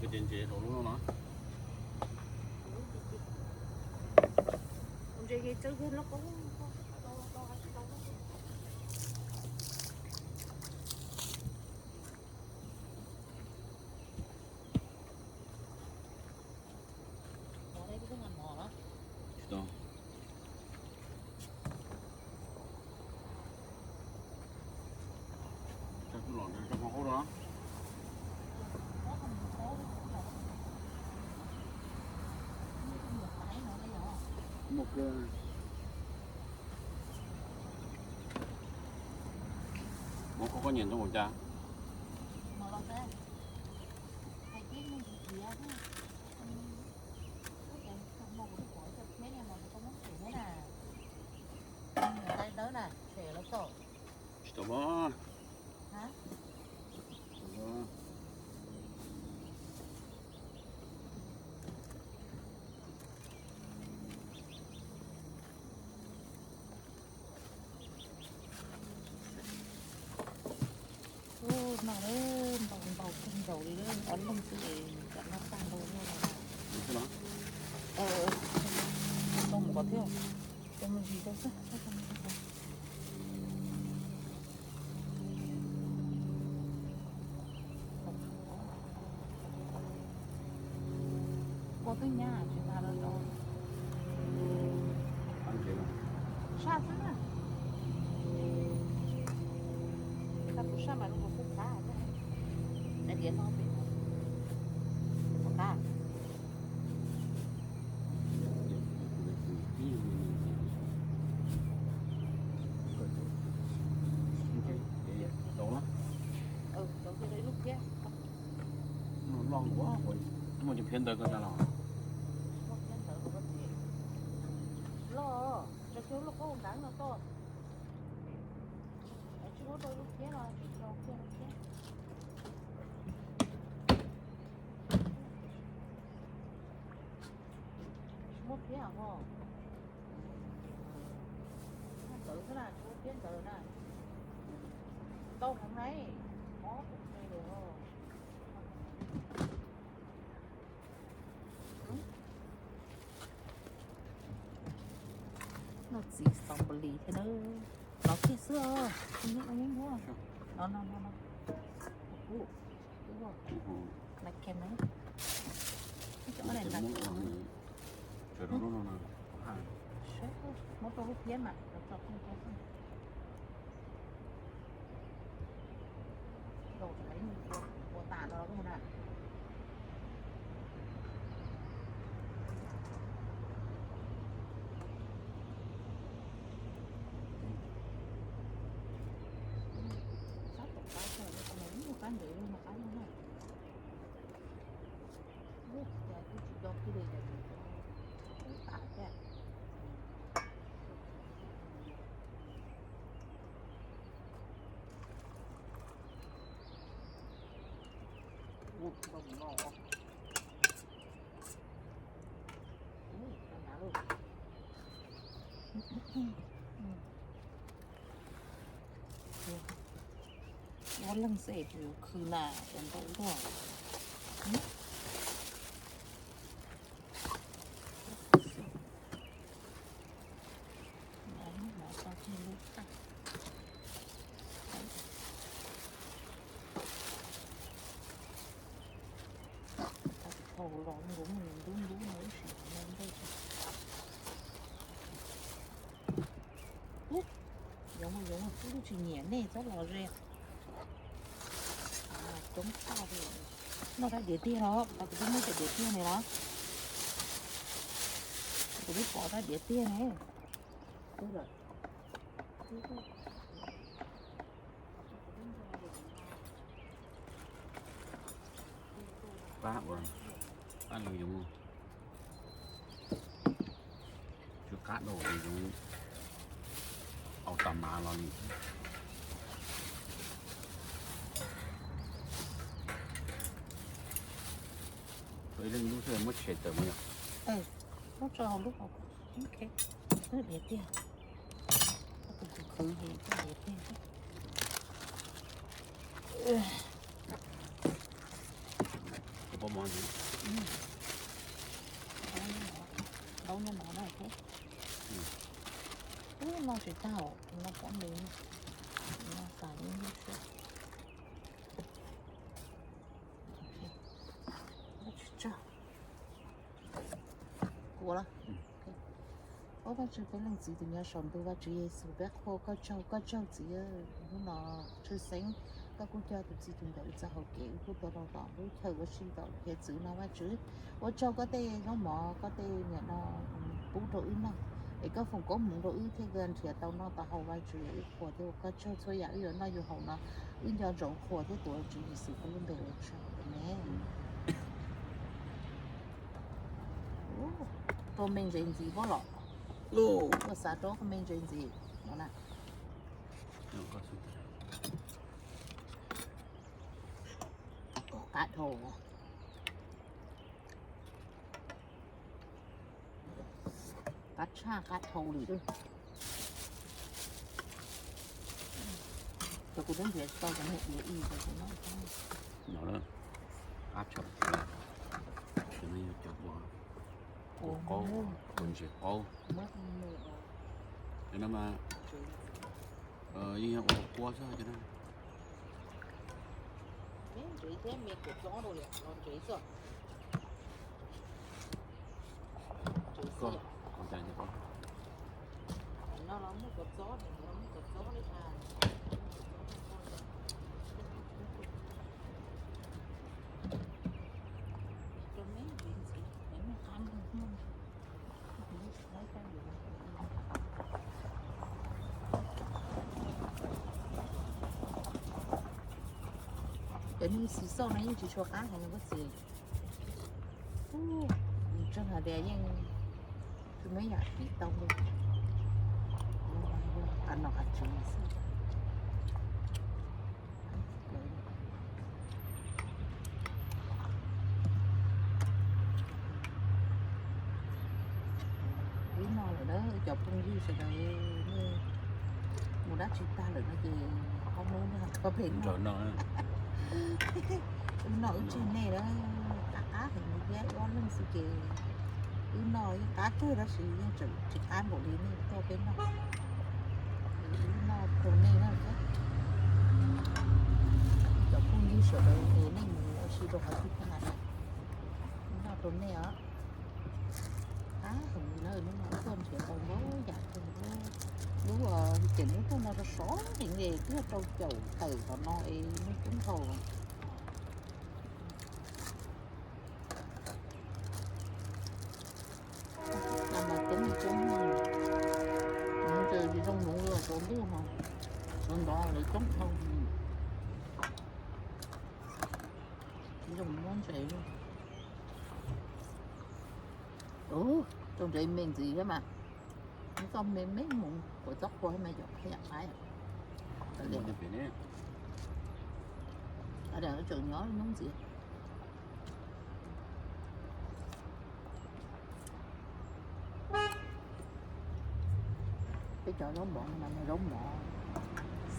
Ces ntses rau lub no. Tsis tau. Tso kuv los nrog koj ua. Muaj kawg. Muab koj, koj nyiam ntoo ua cas? Tsis tau mas. Ub, no npaum npaum kawg nkaus li, ob leeg xwb es tsam no tag nrho. Tau mus kom thiab, tau me ntsis rau xwb. Kua twb nyab tsis tas lawm los. Saj xwb na. Tau kuv saj mas zoo nkaus kuj qab thiab. Nais tias no pem no. Kuj qab. Tau na. Tau kiag ib lub phiab. Loj ua, muaj cov phiab ntawd koj tsa los? Muaj phiab ntawd los, tso kiag lub qub nkav no tod. Tsis muab rau lub phiab no, tsis tau kiag lub phiab. Tsis muab phiab hos. Ntawd xwb na, tsis muab phiab ntawd na. Ntau heev na, ob tug qe lawm. Noj txiv xos npaum li thiab na. Los kiag xwb os, no no no no. Ub, ub, na kem na. Ib co ne na. Muab rau lub phiab mas tso tso. Zaum tsam ib ua tas no los na. Sab tom qab xwb, mus qab ntev li mus qab no na. Ub, cas twb tsis do kiag li cas tseem tau tas thiab. Ub, tau mus no os. Ub, tau hnav lauj. Ob leeg xwb es khwv na, cov ntau luaj. Thaum los nkaus mus ntub ntub no ib sim no ntej. Ub, yoov yoov, wb twb tsis nyiam nej txhob los ze. Coob tshaj li. Noj rab diav tiag los, kuv twb muab cov diav tiag ne los. Kuv twb pov rab diav tiag ne. Pab ua, pab lug yoov. Tsw qab dhau li yoov, au tas mas los li. Ib leeg lub xwb muab tshem tawm mus yom. Muab tso hauv lub hauv. Ok, diav tiag. Koj tus khwv khwv ces koj diav tiag. Kuv pom Ntaub nyob no na. Ub, no tsis tag, no pob npe, no tas li siab. Tsis tsaug. Kuv ua lawm. Auj, Vajtswv peb leej txiv tus nyob saum ntuj, Vajtswv Yexus, peb qhuas koj tsaug, koj tsaug txiv. Hnub no tshwj xeeb koj kuj coj tus txiv tus nkawm txoj hau kev wb kuj tau rau tom lub chaw ua si tom hiav txwv no Vajtswv. Ua tsaug koj tej zaub mov, koj tej niam no pub rau wb noj, es koj foom koob hmoov rau wb thiaj nrhiav tau noj tau haus Vajtswv. Wb qhuas thiab ua koj tsaug, txhua yam wb yuav noj yuav haus no wb nco ntsoov qhuas thiab tuav Tswv Yexus koj lub npe ua tsaug, amees. Tus me ntsev ntxiv pob los, ua xav rau tus me ntsev ntxiv no na. Qab dhau, qab tshaj qab dhau li. Cov kuv twb nrhiav tsis tau cov niag diav ib cov kuv noj. No, qab tshaj, cov no yog cov ua qaub, ua ntses qaub. Cov no mas yeej yog ua quab xwb cov no. Ntsev thiab me kuam txob rau los ntsev xwb. Ntsev xwb. No los muaj kuam txob, no los muaj kuam txob li na. Rau me ntsev ntxiv, me qab nploog nploog. Cov niag xis xauj no yeej tsis tshua qab heev koj txiv. Tseeb hais tias yeej tsis muaj yam piv tau li. Qab no qab tswv xwb. Wb noj lawm na cov phooj ywg sawv daws, nej mus dab tsi tag lawm no ces ob hnub nej ho tuaj pem noj. Wb noj wb tseg nej na, qab qab heev li thiab, ob leeg xwb ces wb noj yeej qab kawg tab sis yeej tseem tsis qab npaum li nej tuaj pem noj. Wb noj rau nej na thiab. Cov phooj ywg sawv daws es nej mus ua si rau qhov twg thiab na, wb noj rau nej os. Qab heev li na, hnub no wb tuaj nrhiav tau ntau yam kawg. Lub, lub, ces lub tuaj no rau sov heev li, twb yog rau caum tawm qhov no es muaj coob dhau. Coob coob, ntses tsis zoo nuv los tsaus ntuj no, sawv ntxov lawv coob dhau. Tsis zoo muab ntses. Tus ntses me ntxiv thiab mas, nws txoj me me mus kuv txob qhua mas yom, yam qab yom. Tseem nyob hnub ntxiv. Peb cov zaub mov no mas zaub mov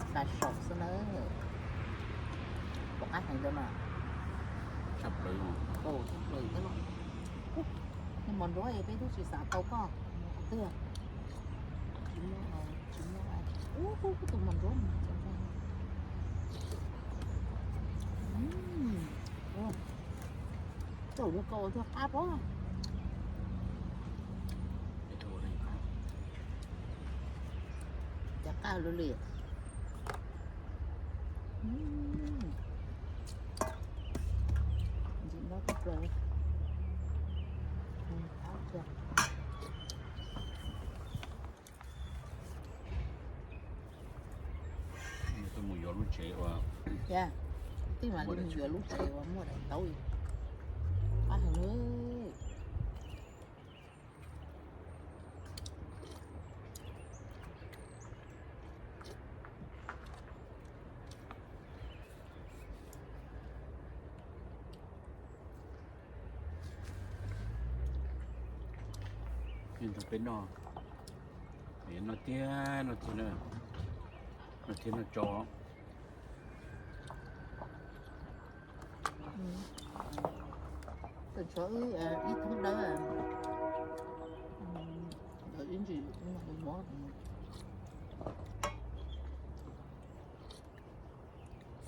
special xwb na. Pom qab heev rau mas. Tshaj plaws, tshaj plaws thiab los. Niag mos nruab peb twb tsis xav tau koj, qhov twg tsis muaj, tsis muaj. Ub, tus mos nruab. Thaum li ko thiaj qab pob. Cas qab lug li. Ntxim nyob tshaj plaws. Twb mus yuav lub tsev uas, twb mam li mus yuav lub tsev uas muaj daim ntaub. Qab heev li. Nrog peb noj, noj tiag noj tiag, noj tiag noj tsau. Tshuav wb ib thoob dawb, ib ntsis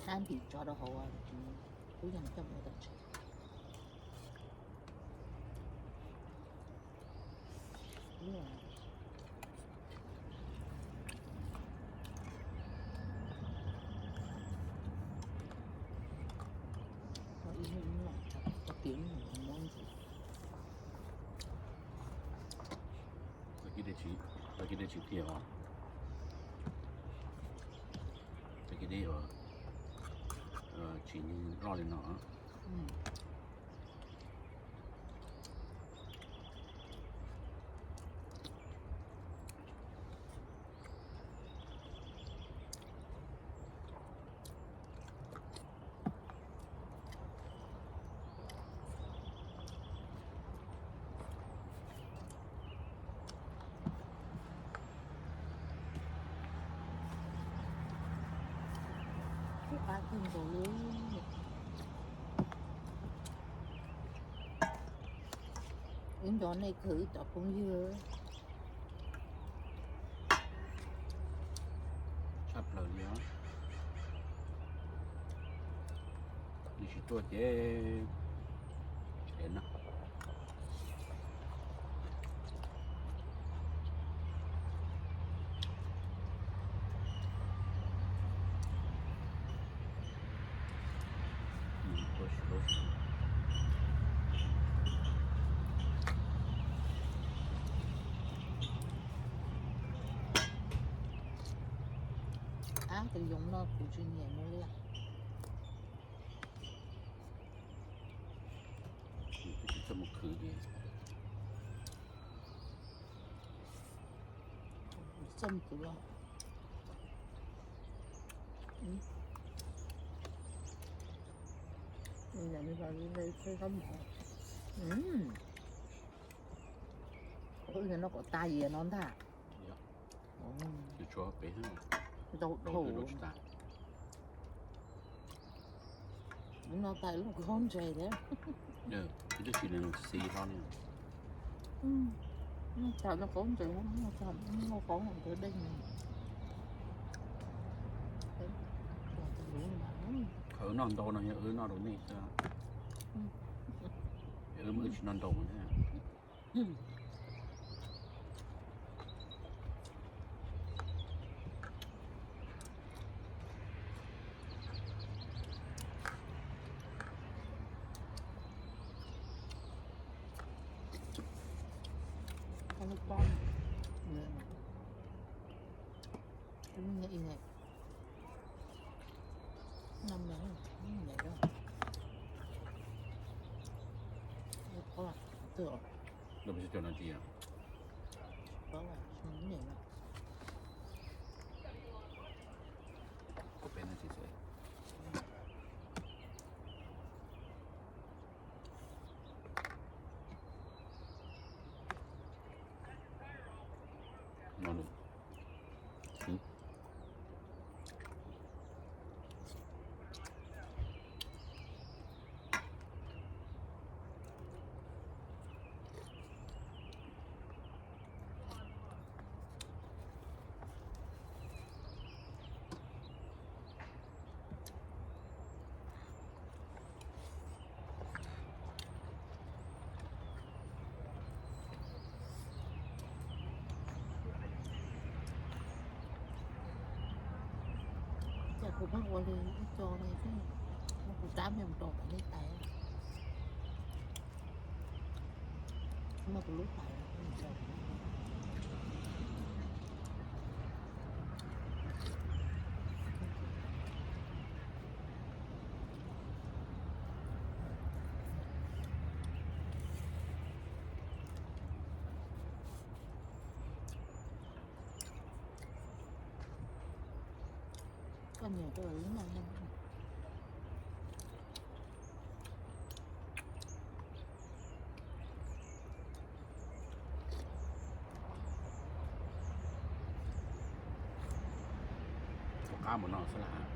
sab ntim tso rau hauv, wb yeej coj mus ua tau tsev. Tag kis dej tsis tiag os. Tag kis dej uas tsis loj li no. Ib qab kawg nkaus li. Wb nco nej kawg wb cov phooj ywg. Tshaj plaws li os. Nws tsis tuaj ces es no. Ab, tus yoov no kuv tsis nyiam nws li. Tsis txawj mus khwv li. Txawj mus khwv los. Ua li no kom tag yias no ntag. Ntau dhau. No tas lub khaub ntseg thiab. Twb tsis xis hlo li. Noj tas no khaub ntseg, noj tas no khaub ntseg dej. Qhov wb noj ntau no yog wb noj rau nej xwb, wb mas wb tsis noj ntau thiab. Ces kuv pheej ua li ib co li xwb, kuv rab me mus rau tom nej tais, muaj kuv lub tais. Koj niam koj lub no. Tus qab mus no xwb las.